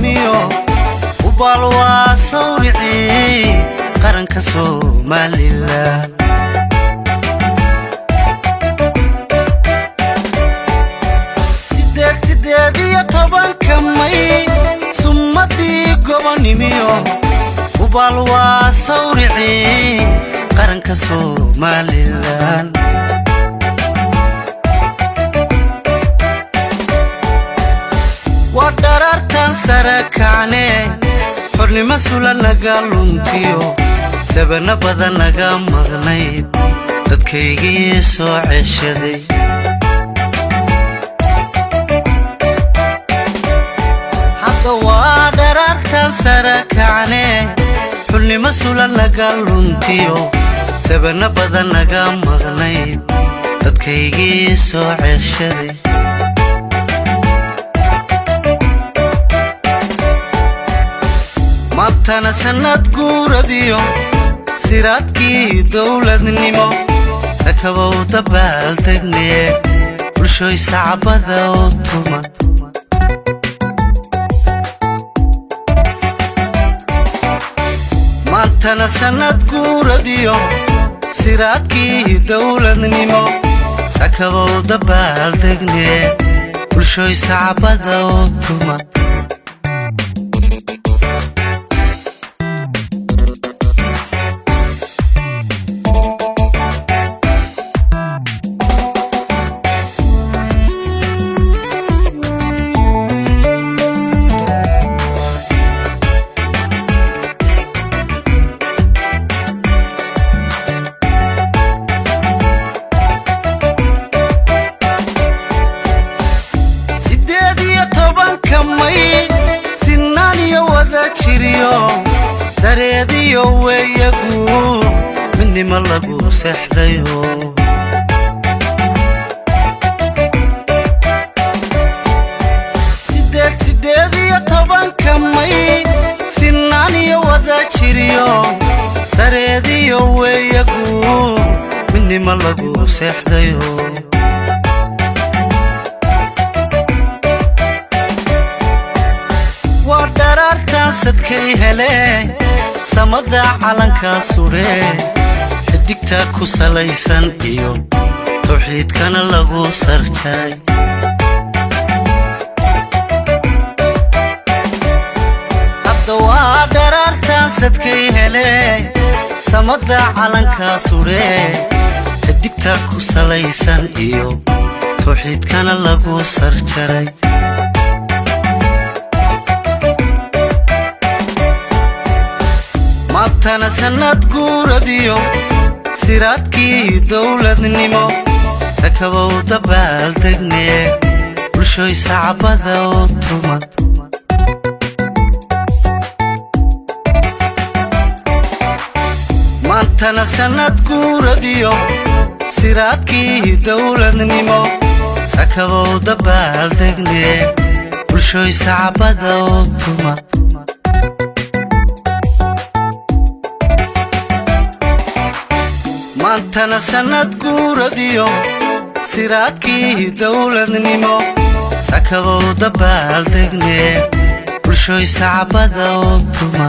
gobonimiyo ubaal waa sawricii qaranka Somalilan. 18-ka May summadii gobonimiyo ubaal waa sawricii qaranka Somalilan. Waa dharaartan sare kacne, xornimo sula naga luntiyo, sabana badan naga maqnayd, dadkaygii soo ceshaday. Hadda waa dharaartan sare kacne, xornimo sula naga luntiyo, sabana badan naga maqnayd, dadkaygii soo ceshaday. Maantana sannad guuradiyo siraadkii dowladnimo sakabow dabaaldegne, bulshoy sacbada u tuma. Maantana sannad guuradiyo siraadkii dowladnimo sakabow dabaaldegne, bulshoy sacbada u tuma. 18-ka May sinaan iyo wada jiriyo sareediyo weeyagu midnimo lagu seexdayo. 18-ka May sinaan iyo wada jiriyo sareediyo weeyagu midnimo lagu seexdayo. Waa dharaartan sadkay hele, samada calankaa sure, xidigta ku salaysan iyo tawxiidkana lagu sarjaray. Hadda waa dharaartan sadkay hele, samada calankaa sure, xidigta ku salaysan iyo tawxiidkana lagu sarjaray. Maantana sannad guuradiyo siraadkii dowladnimo sakabow dabaaldegne, bulshoy sacbada u tuma. Maantana sannad guuradiyo siraadkii dowladnimo sakabow dabaaldegne, bulshoy sacbada u tuma. Maantana sannad guuradiyo siraadkii dowladnimo sakabow dabaaldegne, bulshoy sacbada u tuma.